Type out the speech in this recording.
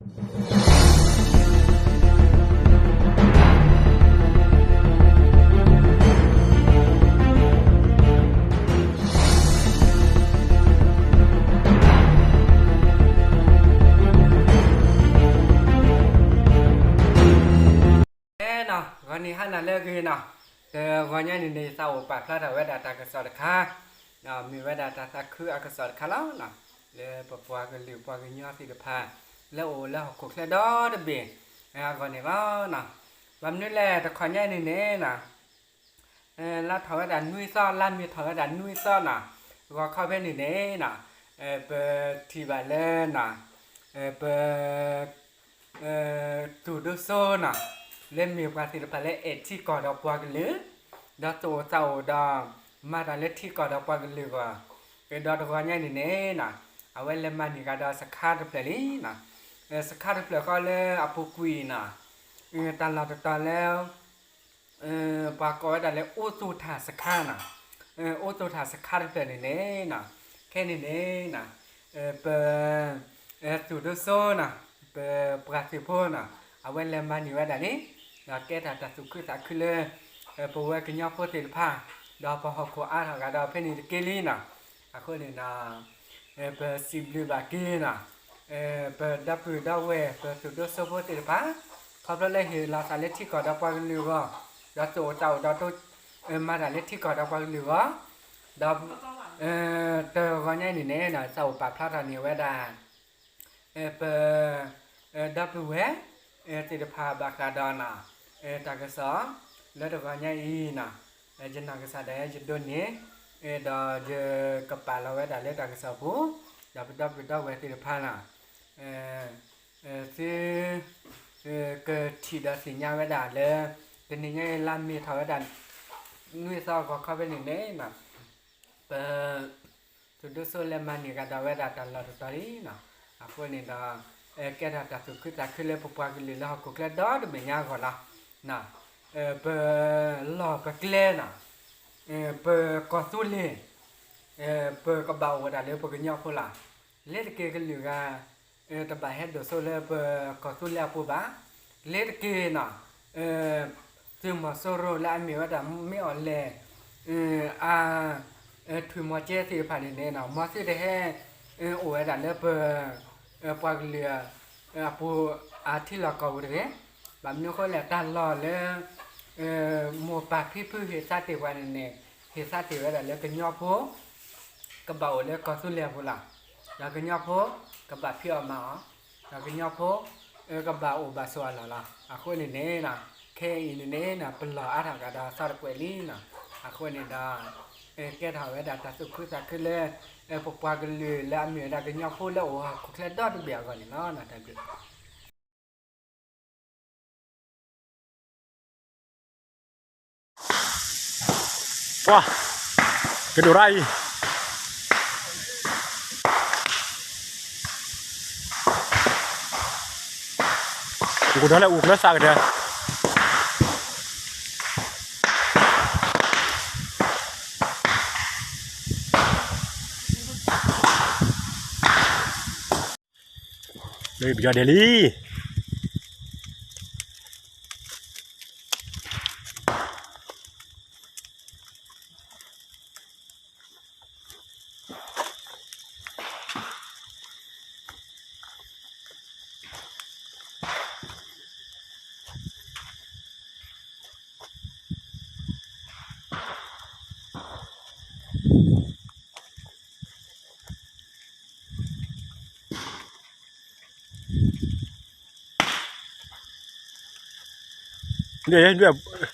နီၤ ဂီၤနံၤဟါနၤလၢအဂ့ၤနီၤ, တဂီၤညါအံၤန့ၣ်န့ၣ် ယသးအိၣ်ပာ်ဖျါထီၣ်ဝဲဒၣ်တၢ်ကစီၣ်တခါ, မ့ၢ်ဝဲဒၣ်တၢ်သးခုအကစီၣ်တခါလီၤနီၤ, လၢပပှၤကလုာ်ပှၤကညီသ့ၣ်တဖၣ် လၢအအိၣ်လၢဟီၣ်ခိၣ်ချၢဒီတဘ့ၣ် အဂီၢ်န့ၣ်လီၤနီၤ, ဘၣ်မနုၤလဲၣ်တခီညါအံၤန့ၣ်န့ၣ်နီၤ လါထီၣ်ဝဲဒၣ်နွံသီ လါမ့ၤထီၣ်ဝဲဒၣ်နွံသီနီၤ, ဂီၤခီဖဲန့ၣ်န့ၣ်နီၤ, ပထံၣ်ဘၣ်လၢနီၤ, ပ သုးဒိၣ်စိနီၤ, လၢမ့ၢ်ပှၤသ့ၣ်တဖၣ်လၢအဲၣ်ထံကီၢ်ဒီးပှၤကလုာ်, ဒီးသူၣ်အိၣ်သးအိၣ်ဒီး မၤတၢ်လၢထံကီၢ်ဒီးပှၤကလုာ်အဂီၢ်, ဒီးတဂီၤညါအံၤန့ၣ်န့ၣ်နီၤ, အဝဲလဲၤမၤန့ၢ်ကဒီးစခါတဖျၢၣ်လံနီၤ, စခါတဖျၢၣ်ဃီလၢအပူၤကွံာ်နီၤ, တၢ်လီၢ်တတီၤလၢ ပှၤကိးဝဲဒၣ်လၢအိၣ်သူၣ်ထၣ်စခါနီၤ, အိၣ်သူၣ်ထၣ်စခါတဖျၢၣ်န့ၣ်န့ၣ်နီၤ, ခဲန့ၣ်န့ၣ်နီၤ, ပ သုးဒိၣ်စိနီၤ, ပပှၤသုးဖိနီၤ, အဝဲလဲၤမၤန့ၢ်ဝဲဒၣ်န့ၣ်, ဒီးကဲထီၣ်တၢ်သူၣ်ခုသးခုလၢ ပဝဲကညီဖိသ့ၣ်တဖၣ်, ဒီးပဟီၣ်ခိၣ်အါထီၣ်ကဒီးဖဲန့ၣ်တက့ၢ်လံနီၤ, အဃိန့ၣ်နီၤ ပစံးဘျုးဘၣ်က့ၤနီၤ, ပဒီပုၢ်ဒီဝဲၢ် ပသုးဒိၣ်စိဖိသ့ၣ်တဖၣ်, ခီဖျိလၢဟ့ၣ်လီၤသးလၢထံကီၢ်ဒီးပှၤကလုာ်အဂီၢ်, ဒီးသူၣ်အိၣ်သးအိၣ်ဒီး မၤတၢ်လၢထံကီၢ်ဒီးပှၤကလုာ်အဂီၢ်, ဒီး တဂီၤညါအံၤန့ၣ်န့ၣ် သးအိၣ်ပာ်ဖျါထီၣ်န့ၢ်ဝဲဒၣ် ပ ဒီပုၢ်ဝဲၢ် သ့ၣ်တဖၣ်ဘၣ်ဃးဒီးနီၤ တၢ်ကစီၣ် လၢတဂီၤညါအံၤနီၤ, ယနီၢ်ကစၢ်ဒၣ်ယဒိးန့ၢ် ဒီးယကပာ်လီၤဝဲဒၣ်လၢတၢ်ကစီၣ်ပူၤ, ဒီးပဒီပုၢ်ဒီဝဲၢ်သ့ၣ်တဖၣ်နီၤ သု ကထံၣ်ဒီးသ့ၣ်ညါဝဲဒၣ်လၢ တနံၤညါအံၤလါမ့ၤထီၣ်ဝဲဒၣ် နွံသီဂီၤခီဖဲန့ၣ်န့ၣ်နီၤ, ပ သုးဒိၣ်စိလဲၤမၤန့ၢ်ကဒီးဝဲဒၣ်တၢ်လီၢ်တတီၤလံနီၤ, အဃိန့ၣ်ဒီး ကဲထီၣ်တၢ်သူၣ်ခုသးခုလၢပပှၤကလုာ်လၢဟီၣ်ခိၣ်ချၢဒီတဘ့ၣ်ညါအဂီၢ်လီၤ. ပလီၢ်ပကျဲနီၤ, ပကီၢ်သူလ့ၤ ပကဘၣ်အိၣ်ဝဲဒၣ်လၢပကညီဖိလီၤ. လၢတက့ၢ်ကလုာ်ဂၤ တဘၣ်ဟဲဒိၣ်စိလၢပကီၢ်သူလ့ၤအပူၤဘၣ်. လၢတက့ၢ်နီၤ သုးမီၤစိရိၤလၢအမ့ၢ်ဝဲဒၣ်မ့ၢ်အီၤလဲၣ် အ ထွံၣ်မီၤကဲသ့ၣ်တဖၣ်န့ၣ်န့ၣ်နီၤ မ်သုတဟဲ အိၣ်ဝဲဒၣ်လၢပ ပှၤကလုာ် အပူၤအထံလီၢ်ကီၢ်ပူၤတဂ့ၤ. ဘၣ်မနုၤအဃိလဲၣ် တၢ်လီၢ်လၢ မိၢ်ပၢ်ဖံဖုဟ့ၣ်သါတ့ၢ်ပှၤန့ၣ်န့ၣ် ဟ့ၣ်သါတ့ၢ်ဝဲဒၣ်လၢကညီဖိ ကဘၣ်အိၣ်လၢကီၢ်သူလ့ၤအပူၤလီၤ. ဒီးကညီဖိ ကဘၣ်ဖံးအီၣ်မၤအီၣ်, ဒီးကညီဖိ ကဘၣ်အိၣ်ဘၣ်ဆိးအလီၢ်လီၤ. အဃိန့ၣ်န့ၣ်နီၤ ခဲအံၤန့ၣ်န့ၣ်နီၤ ပလီၢ်အါထီၣ်ကဒီးသီတကွဲးလံနီၤ. အဃိန့ၣ်ဒီး ကဲထီၣ်ဝဲဒၣ်တၢ်သူၣ်ခုသးခုလၢ ပပှၤကလုာ်လၢအမ့ၢ်ဝဲဒၣ်ကညီဖိလၢအိၣ်ဟီၣ်ခိၣ်ချၢဒီတဘ့ၣ်အဂီၢ်န့ၣ်လီၤ. တၢ်ဘျုး ပှၤ ကဒိၣ်ရၣ်အံၤ ကဒိၣ်လၢအူကျဲသးကဒဲး လၢပယီၤဒဲးလံ. ဒွဲၣ်ဒွဲၣ်